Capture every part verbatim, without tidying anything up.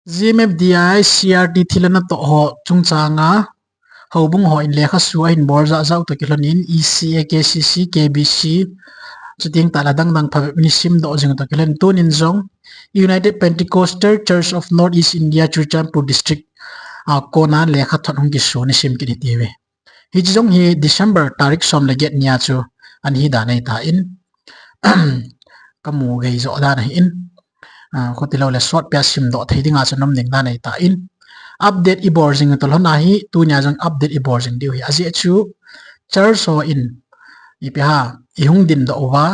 GMFDI, CRT thil ana toh ho chungchanga houbung hon lekha sua ahin bol jahjah u toh kilhonin ECA, KCC, KBC, chuteng tah le adangdang phabep in simdoh jing u toh kilhon tunin jong United Pentecostal Church of North East India, Churachandpur District a kona lekhathot hung kisu ni sim kit hite ve. Hiche jong hi December tarik som le get nia chu ana hi dan ahitan, kamu gei jo dan ahin, ah, khuti lou le sot pia simdoh thei dinga chu nom ding dan ahitan, update ibol jing u toh kilhon ahi, tunia jong update ibol jing diu ahi. Ajeh chu church hon ipi ham, ihung dindoh uva,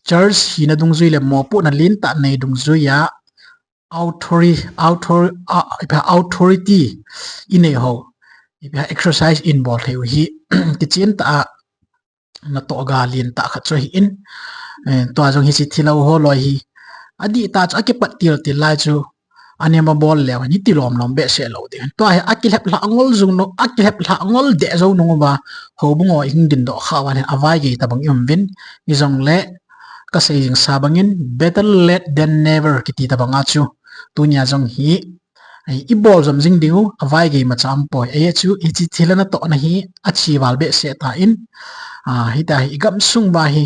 church hina dungjui le mopohna lentah nei dungjuia authority, author-, ah, ipi ham, authority inei ho, ipi ham, exercise ibol thei u hi kichen tah a natoh ga lentah khat chu ahin, eh, tua jong hiche thilhou ho loi hi adih tah chu akipat til til lai chu anem abol leu hen hiti lomlom behseh lou ding. Tua hi akilhep lhah ngol jing nung, akilhep lhah ngol deh jou nung uva, houbung hon ihung dindoh khah uva le avaigei tabang ium uvin, hijongle kasei jing sa bangin better late than never kiti tabanga chu tunia jong hi, eh, ibol jom jing diu, avaigei macha umpoi. Ajeh chu hiche thil ana tohna hi achi val behseh tan, ah, hitia hi igamsung uva hi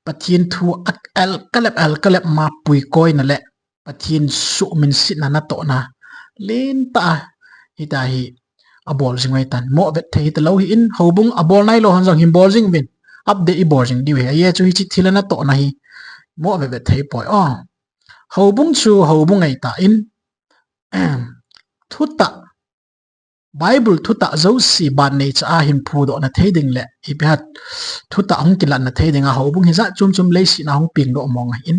Pathen thu a, el kalep, el kalep ma puikoina le Pathen suhminsetna natohna lentah a hitia hi abol jing u ahitan. Mo vet thei hita lou ahin, houbung abol nailou hon jong hin bol jing uvin, update ibol jing diu ahi. Ajeh chu hiche thil ana tohna hi mo vet vet thei poi. Oh. Houbung chu houbung ahitan, thutah, Bible thutah jouse ban neicha a hin phudohna thei ding le ipi ham, thutah hung kilatna thei dinga houbung hijat chom chom leiset a hung pengdoh mong ahin,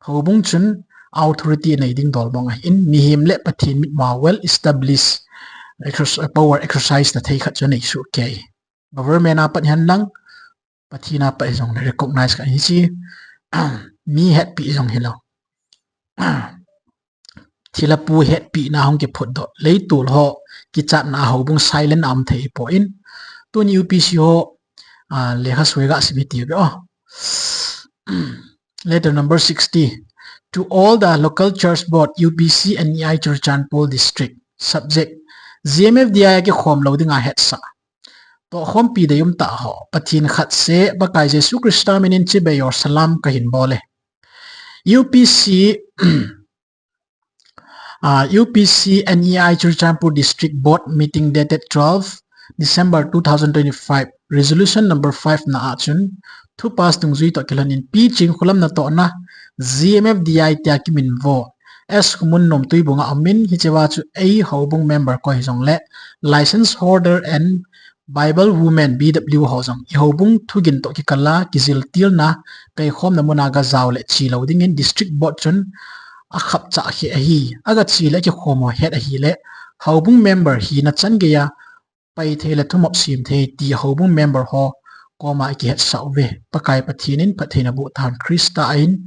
houbung chun authority nei ding dol mong ahin, mihem le Pathen mitmua well established exercise, power exercise na thei khat chu anei soh kei. Government a pat hihen lang, Pathen a pat hijongle recognize kha hiche, mi hetpi jong hilou, thilha pu hetpina hung kiphutdoh, leitol ho kichatna a houbung silent a um thei poi. Tuni UPC ho, ah, lekha soi ga sim hite ve. Oh. Letter number sixty. To all the local church board, UPC, NEI Churachandpur District. Subject: GMFDI a kikhom lou dinga hetsah. Tohkhompi deium tah ho, Pathen khat seh, Pakai Jesu Christa minin chibai or salam kahin bol e. UPC, ah, UPC NEI Churachandpur District Board meeting dated twelve December two thousand twenty-five, resolution number five na a chun, thu pass dungjui toh kilhonin P Chingkholam natohna GMFDI tia kiminvo S Khomunnom Tuibung a umin, hichea chu ei houbung member koi hijongle license holder and Bible Women, BW, ho jong i houbung thugin toh kikal a kijiltilna kaikhomna mun a gajao le che lou dingin District Board chun akhapcha kheh ahi. Agache le kikhom ho het ahile houbung member hina chan geiya paithei le thumop sem thei ti houbung member ho koma i kihetsah uve. Pakai Pathen in phattheina boh tahen. Christa a in,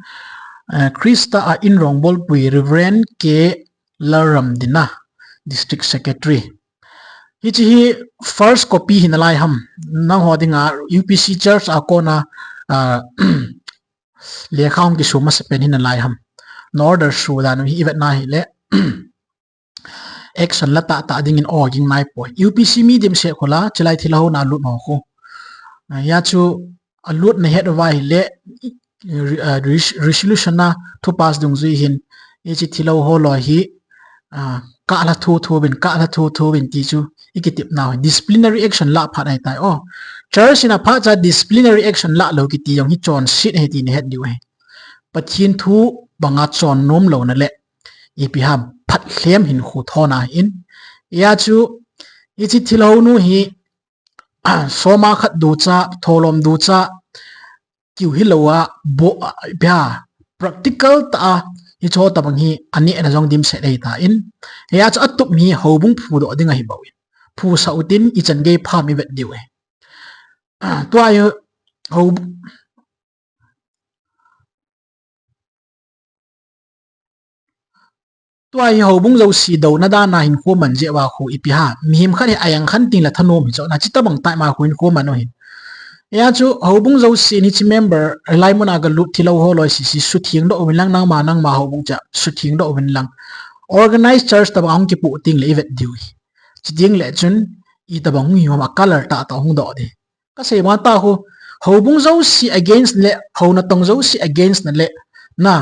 eh, Christa a in Rongbolpui, Reverend K Lalramdina, District Secretary. Hiche hi first copy hinalai ham, nangho dinga UPC Church a kona, ah, lekha hung kisu masapen hinalai ham. Na order su dan u hi i vetna hile action la tahtah dingin oging naipoi. UPC mi dimset khola chilai thilha ho na lut ho khu, ah, hia chu alut nahet uva ahile, eh, re-, ah, res-, resolution a thu pass dungjui hin hiche thilha ho loi hi, ah, kalha thotho uvin, kalha thotho uvin ti chu i kitepna u hi disciplinary action lah phat ahitai. Oh, church in aphatcha disciplinary action lah lou kiti jong hi chonset ahi ti nahet diu ahi. Pathen thu banga chonnom louna le ipi ham, phatlhem hinkho thona ahin. Hia chu hiche thilha nu hi, soma khat ducha, tholom ducha, kiu hilou a, bo, ipi ham, practical tah a hicheho tabang hi anehna jong dimset ahitan. Hia chu atup hi houbung phudoh ding ahibou in, phusah utin ichan gei pham i vet diu ahi. Tua hi hou-, tua hi houbung jouse douna dan a hinkho man jeh uva khu ipi ham, mihem khat hi ajang khan tengle thanom hi chu na, chuti tabang time a khu hinkho man u ahin. Hia chu houbung jousen hiche member hilai mun a galut thilha ho loi sese suthengdoh uvin lang, nangma nangma houbung cha suthengdoh uvin lang. organized church tabang hung kipoh ting le i vet diu hi. Chi ting le chun i tabang hung hi ham a color tah tah hung doh di. Ka sei ma ta khu, houbung jouse against le, hou natong jouse against na le, na,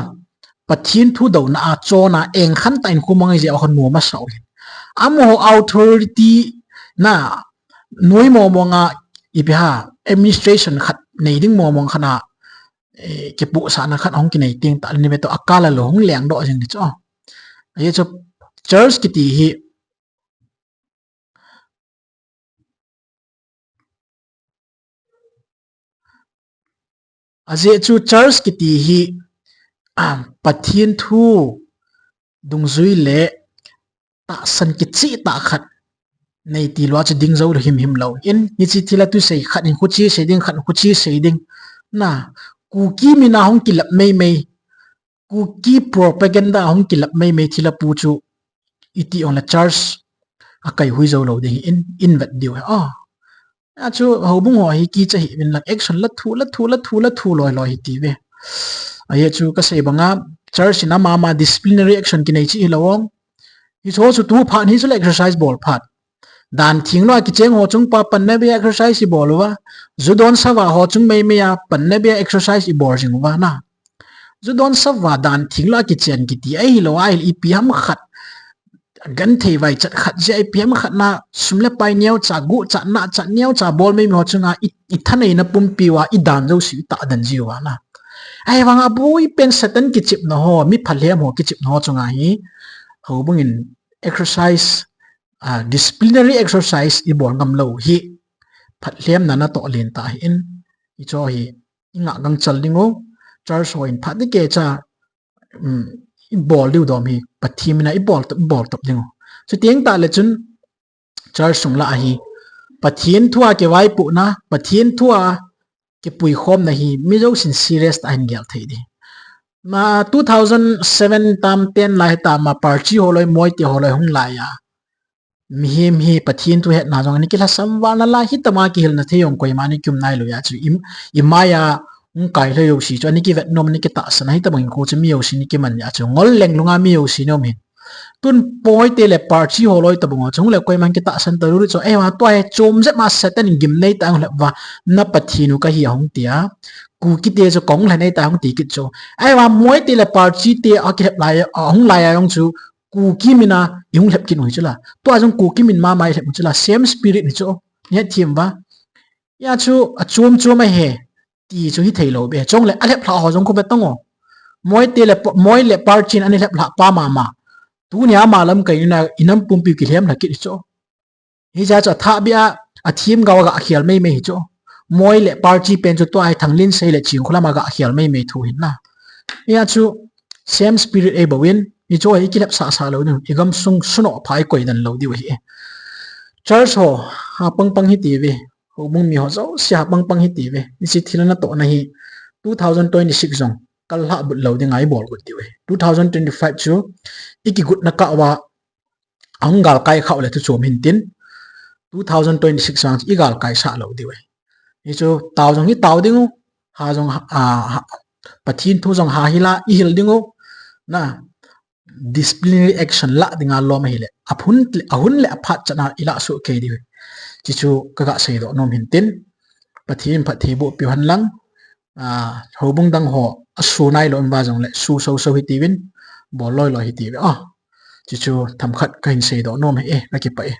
Pathen thu douna a chon a eng khan tah in khu mang i jeh a khu nuam a sa u hin. Amaho authority na, noi mo mong a ipi ham, administration khat nei ding mo mong khat na, eh, kipohsahna khat hung kinei ting tah le ni ve to a color lo hung leng doh jing di chu. Ajeh chu church kiti hi, ajeh chu church kiti hi, ah, Pathen thu dungjui le tahsan kicheh tah khat nei ti lou a chu ding jou himhim lou. In, hiche thilha thu sei khat in khuche sei ding, khat khuche sei ding. Na, Kuki min a hung kilap mei mei. Kuki propaganda hung kilap mei mei thilha pu chu iti ong le church a kai hui jou lou ding in, in vet diu hi. Ah. A chu houbung ho hi kicha hih uvin lang action la thu, la thu, la thu, la thu loi loi hi ti ve. Ajeh chu ka sei bang a church in ama ma disciplinary action kinei chi hi lou ong. Hicho chu tu phat hi chu le exercise bol phat. Dan theng lou a kicheng ho chung pa panna beh a exercise i bol uva. Ju don sava ho chung mei mei a panna beh a exercise i bol jing uva na. Ju don sava dan theng lou a kichen kiti ahi lou a, ahile ipi ham khat, genthei vaichat khat jeh a ipi ham khat na, sum le pai neocha, guhcha, nahcha, neocha bol mei mei ho chunga i, i thaneina pumpi uva, i dan jouse i tahdan ji uva na. Ahivang a boi pen Satan kichepna ho, mi phalhem ho kichepna ho chunga hi, houbung in exercise, ah, disciplinary exercise i bol ngam lou hi, phalhemna natoh len tah hi in, hicho hi, i ngah gangchal ding u, church ho in phat di ke cha, um, i bol diu dom hi, Pathen min a i bol, i bol tap ding u. Chuteng tah le chun, church sung lah a hi, Pathen thu a kivaipohna, Pathen thu a kipuikhomna hi, mi jousen serious tah a hin gel thei di. Ma two thousand seven tam ten lai tam a Parsi ho loi, Moite ho loi hung lai a. Mihem hi Pathen thu hetna jong ana kilhasam val nalai, hitam a kihilna thei jong koima ana kium nailou a chu i, i mai a hung kai lhoi jouse chu ana kivet nom, ana kitahsan a, hitabang in khu chu mi jouse ana kiman a chu ngol leng lung a mi jouse ana um hin. Tun Moite le Parsi ho loi tabang ho chu hung le koima ana kitahsan talou di chu, eh, va tua hi chom jep ma Satan in gimnei tah a hung lhep uva, na Pathen u kahi a hung ti a, Kuki te chu kahung lhenei tah a hung ti kit chu. Ahivang Moite le Parsi te a kilhep lai, a hung lai a jong chu, Kuki min a i hung lhep kit u hi chu la. Tua jong Kuki min mama i lhep u chu la. Same spirit hi chu. Ni hethem uva. Hia chu achom chom ahi. Ti chu hithei lou beh. Chule alhep lhah ho jong khu ve tang o. Moite le, Moi le Parsi in ana lhep lhah pa mama. Tunia ama lamkai in a, i nam pumpi kilhem lha kit hi chu. Hijeh a chu athah beh a, athemgao a ga khel mei mei hi chu. Moi le Parsi pen chu tua hi Thanglinsei le Chingkholam a ga khel mei mei thu hin na. Hia chu same spirit ahi bou in, hichu hi i kilhep sah sah lou ding, i gamsung sunoh pha i koi den lou diu ahi. Church ho, ha pang pang hi ti ve. Houbung mi ho jouse ha pang pang hi ti ve. Hiche thilha natohna hi two thousand twenty-six jong kal lhah but lou ding a i bol got diu ahi. Two thousand twenty-five chu i kigotna kah uva, ahung galkai khah u le thu chom hin tin, two thousand twenty-six vang chu i galkai sah lou diu ahi. Hichu tao jong hi tao ding u, ha jong ha, a, ha, Pathen thu jong ha hi la i hil ding u, na, disciplinary action lah ding a lom ahile, ahun le, ahun le aphat chan a i lah soh kei diu ahi. Hichu ka ga seidoh nom hin tin, Pathen in phatthei boh piu hen lang, a, houbung dang ho, asu nailou um uva jongle, su so so hi ti uvin, bol loi loi hi ti uve. A, hichu themkhat kahin seidoh nom e, ka kipah e.